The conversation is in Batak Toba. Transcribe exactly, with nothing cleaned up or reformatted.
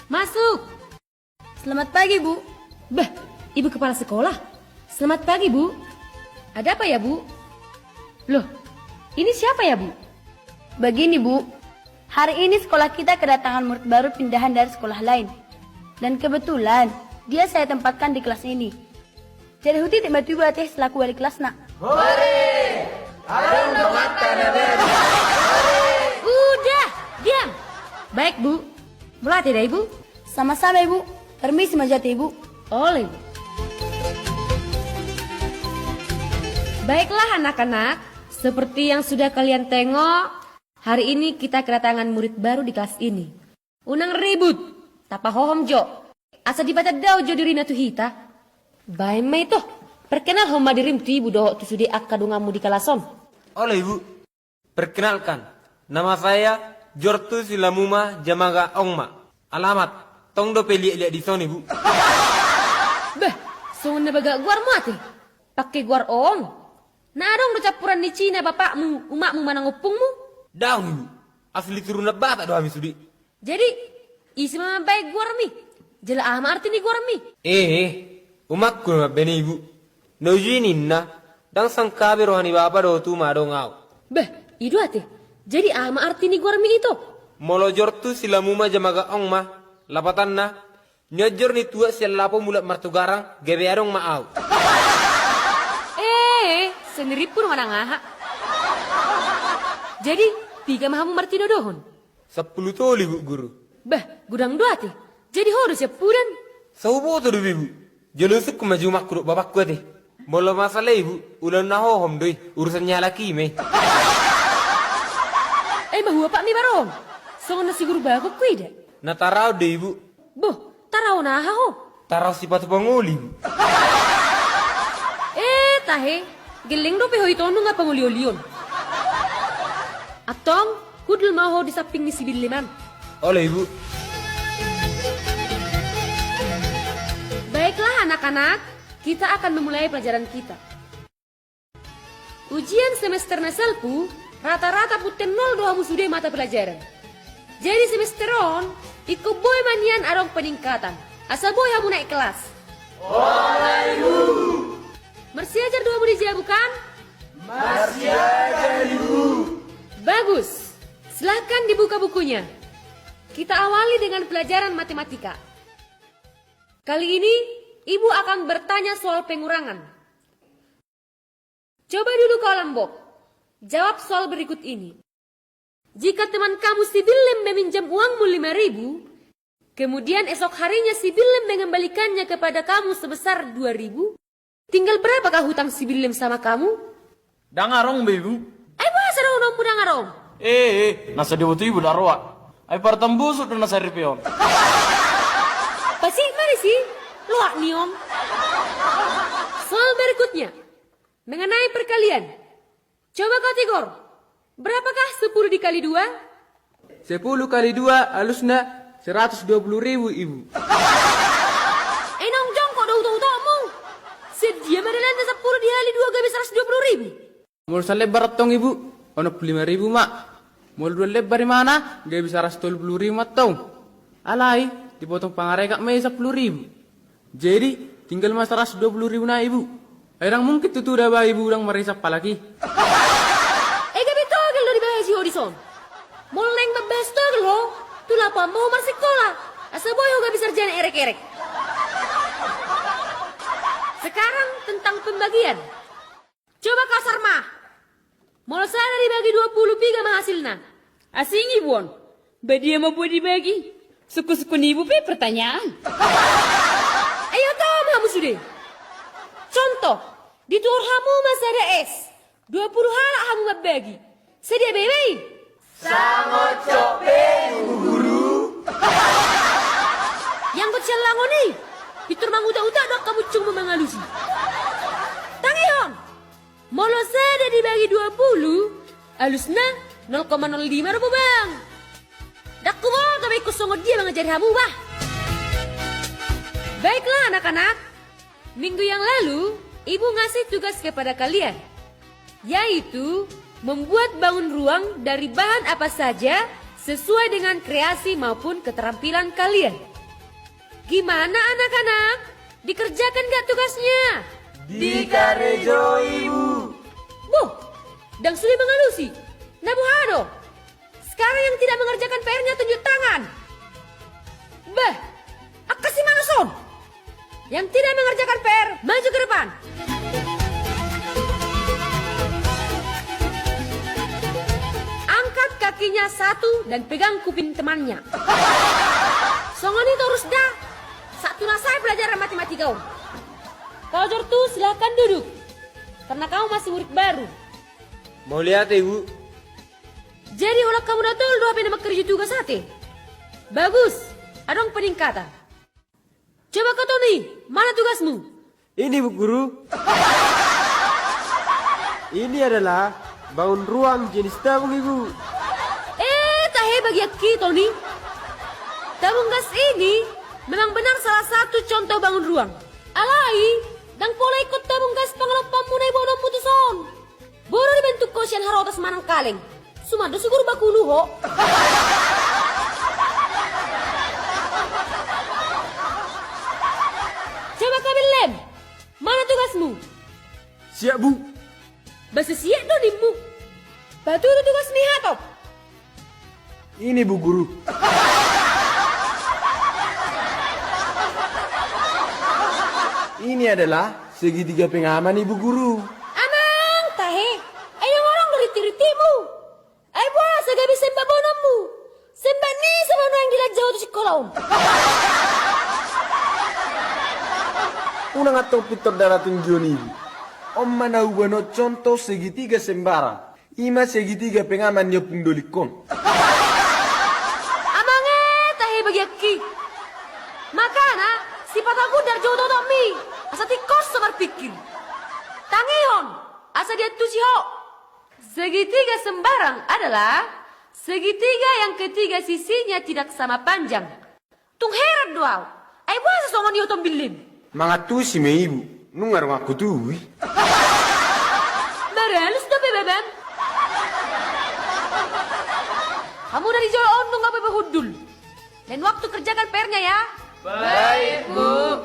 Masuk. Selamat pagi, Bu. Bah, Ibu Kepala Sekolah. Selamat pagi, Bu. Ada apa ya, Bu? Loh, ini siapa ya, Bu? Begini, Bu. Hari ini sekolah kita kedatangan murid baru pindahan dari sekolah lain. Dan kebetulan, dia saya tempatkan di kelas ini. Jadi hutitip ma tu Ibu ate selaku wali kelasna. Hore! Adong donganna na baru. Udah, diam. Baik, Bu. Mauliate da, Ibu. Sama-sama, Ibu. Permisi ma jo ate, Ibu. Olo, Ibu. Baiklah, anak-anak, seperti yang sudah kalian tengok, hari ini kita kedatangan murid baru di kelas ini. Unang ribut, tapahohom jo. Asa dipatandao jo dirina tu hita. Baen ma i toh. Perkenalhon ma dirim tu Ibu dohot tu sude angka donganmu di kelas on. Olo, Ibu. Perkenalkan, nama saya Jortu Silamuma Jamaga Ongma. Alamat, tong dope liat-liat dison, Ibu. Bah, songon na bagak goarmu ate. Pake goar ong. Na adong do campuran ni Cina bapakmu, umakmu manang ompungmu? Daong, Ibu. Asli turunan Batak do hami sude. Jadi, ise ma mambaen goarmi? Jala aha ma arti ni goarmi? Eh, eh, umakku na mambaen i, Ibu. Na uju i ninna, ndang sangkabe roha ni bapa dohot uma adong au. Bah, i do ate. Jadi aha ma arti ni goarmi i toh? Molo Jortu Silamuma Jamaga Ongma, lapatanna, nionjor ni tuak sian lapo mulak martugarang, gabe adong ma au. Eh, senirimpu do manang aha. Jadi, piga ma hamu martinodohon? Sampulu tolu, Ibu Guru. Bah, godang do ate. Jadi ho do siampudan? Sai huboto do be, Ibu. Jolo husungkun ma jo umakku dohot bapakku ate. Molo masalah i, Ibu, ulaon na hohom do i, urusan ni halak i ma i. Ai mahuapak ma i baron. Songon na si guru bakon huida. Na taraon do i, Ibu. Boh, taraon aha ho? Taraon sipatu pangoli, Ibu. Eh, tahe, gelleng dope ho i tong nunga pangoli-olion. Antong, hundul ma ho di samping ni si Billem an. Olo, Ibu. Baiklah, anak-anak, kita akan memulai pelajaran kita. Ujian semester na salpu, rata-rata punten nol do hamu sude mata pelajaran. Jadi semester on, ingkon boi ma nian adong peningkatan. Asa boi hamu naik kelas. Olo, Ibu. Marsiajar do hamu di jabu kan? Marsiajar, Ibu. Bagus. Silahkan dibuka bukunya. Kita awali dengan pelajaran matematika. Kali ini, Ibu akan bertanya soal pengurangan. Coba dulu kau, Lambok. Jawab soal berikut ini. Jika teman kamu si Billem meminjam uangmu lima ribu, kemudian esok harinya si Billem mengembalikannya kepada kamu sebesar dua ribu, tinggal berapakah hutang si Billem sama kamu? Ndang adong be, Ibu. Ai boasa dohononmu ndang adong? Eh, eh, na so diboto Ibu da roa. Ai partambusuk do na saripe on. Pasik ma disi, loak ni on. Soal berikutnya. Mengenai perkalian. Coba kau, Tigor. Berapakah sepuluh dikali dua? Sepuluh kali dua, alusna seratus dua puluh ribu, Ibu. Eh, naung jongkok do utok-utokmu. Sian dia ma dalanna sepuluh dikali dua gabe seratus dua puluh ribu? Molo salebar tong, Ibu, onom puluh lima ribu ma. Molo dua lebar imana, gabe seratus tolu puluh ribu ma tong. Alai, dipotong pangarekat ma i sampulu ribu. Jadi, tinggal ma saratus dua pulu ribu na, Ibu. Ai ndang mungkin tutu da ba Ibu ndang marisap halak i. Eh, gabe togel do dibahasi ho dison. Molo naeng mambahas togel ho, tu lapo ma ho marsikola. Asa boi ho gabe sarjana erek-erek. Sekarang tentang pembagian. Coba kau, Sarma. Molo sada dibagi dua pulu, piga ma hasilna? Asing Ibu on. Ba dia ma boi dibagi? Sungkun-sungkun Ibu pe pertanyaan. Ai oto ma hamu sude. Contoh, dituhor hamu ma sada es. Dua pulu halak hamu mambagi. Sadia be i? Sangocok be, Ibu Guru. Ianggo sian langon i. Pintor mangutak-utak do angka muncungmu mangalusi. Tangihon. Molo sada dibagi dua pulu, alusna nol koma nol lima do, Bang. Ndang huboto be ingkon songon dia mangajari hamu, bah. Baiklah, anak-anak. Minggu yang lalu, Ibu ngasih tugas kepada kalian, yaitu membuat bangun ruang dari bahan apa saja sesuai dengan kreasi maupun keterampilan kalian. Gimana anak-anak? Dikerjakan nggak tugasnya? Dikarejoi, Bu. Boh, ndang sude mangalusi. Na boha do? Sekarang yang tidak mengerjakan P R-nya tunjuk tangan. Beh, angka si manos on. Yang tidak mengerjakan P R, maju ke depan. Angkat kakinya satu dan pegang kuping temannya. Songon i torus da, sahat tu na sae pelajaran matematika on. Kau Jortu, silahkan duduk. Karena kamu masih murid baru. Mauliate, Ibu. Jadi holan hamu na tolu do hape na mangkarejo tugas ate? Bagus, adong peningkatan. Coba kau Toni, mana tugasmu? Ini, Bu Guru. Ini adalah bangun ruang jenis tabung, Ibu. Eh, tahe bagianki Toni. Tabung gas ini memang benar salah satu contoh bangun ruang. Alai, ndang pola ingkon tabung gas pangalompanmuna i boanonmu tuson. Boru dibentuk ho sian harotas manang kaleng. Suman do sugur bakulu ho. Coba kau Bellem, mana tugasmu? Siap, Bu. Boasa siap do nimmu? Bah tutu tugasmi Hatop. Ini, Bu Guru. Ini adalah segitiga pengaman, Ibu Guru. Amang, tahe. Ai ndang adong do rintik-rintikmu. Ai boasa gabe sembat boanonmu? Sembat ni so boano yang dilanja ho tu sikola on. Unang antong pintor daratung gion, Ibu. On ma na huboan on contoh segitiga sembarang. I ma segitiga pengaman ni Ompung Dolik on. Amang e, tahe bagianki. Makana, sipata gundar jo totopmi, asa tingkos so marpingkir. Tangihon, asa diantusi ho. Segitiga sembarang adalah segitiga yang ketiga sisinya tidak sama panjang. Tung heran do au. Ai boasa songon i ho Tom Bellem? Mangantusi ma, Ibu. Nunga donganku tubu i. Maralus dope babam. Hamu na di jolo on nunga boi be hundul. Lain waktu kerjakan P R-nya ya. Baik, Bu.